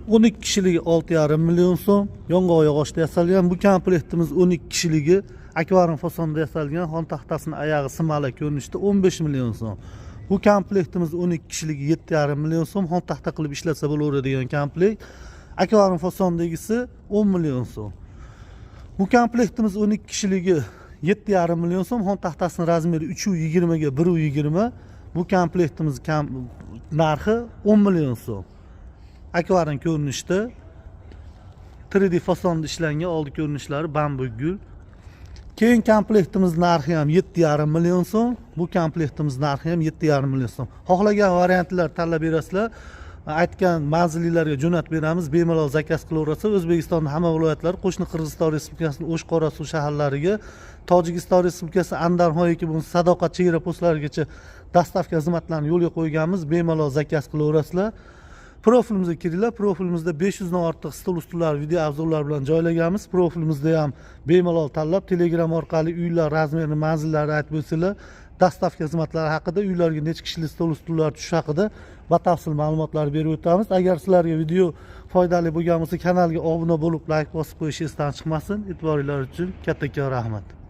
12 kishiligi 6,5 million so'm, yong'oq yog'ochda yasalgan. Bu komplektimiz 12 kishiligi akvarium fasonda yasalgan, xon taxtasini oyog'i simali ko'rinishda, 15 million so'm. Bu komplektimiz 12 kishiligi 7,5 million so'm, xon taxta qilib ishlatsa bo'laveradigan komplekt. Akvarium fasondagisi 10 million so'm. Bu komplektimiz 12 kishiligi 7,5 million so'm, xon taxtasini razmeri 3,20 ga 1,20. Bu komplektimiz narxi 10 million so'm. Akvarium ko'rinishda, 3D fasonda ishlangan, oldi ko'rinishlari bambuk gul. Keyin komplektimiz narxi ham 7,5 million so'm. Bu komplektimiz narxi ham 7,5 million so'm. Xohlagan variantlar tanlab berasizlar. Aytgan manzilinglarga jo'natib beramiz. Bemalol zakaz qilaverasiz. O'zbekistonning hamma viloyatlari, qo'shni Qirg'iziston Respublikasining O'sh, Qorasuv shaharlariga, Tojikiston Respublikasi Andarxon yoki bo'lmasa Sadoqat chegara postlarigacha доставка xizmatlarini yo'lga qo'yganmiz. Bemalol zakaz qilaverasizlar. Profilimizga kiringlar. Profilimizda 500 dan ortiq stol ustullar video обзор lar bilan joylaganmiz. Profilimizda ham bemalol tanlab, Telegram orqali uylar razmerini, manzillarini aytib o'tsanglar, доставка xizmatlari haqida, uylarga necha kishilik stol ustullar tushishi haqida batafsil ma'lumotlar berib o'tamiz. Agar sizlarga video foydali bo'lgan bo'lsa, kanalga obuna bo'lib, layk bosib qo'yish esdan chiqmasin. E'tiboringlar uchun kattakon rahmat.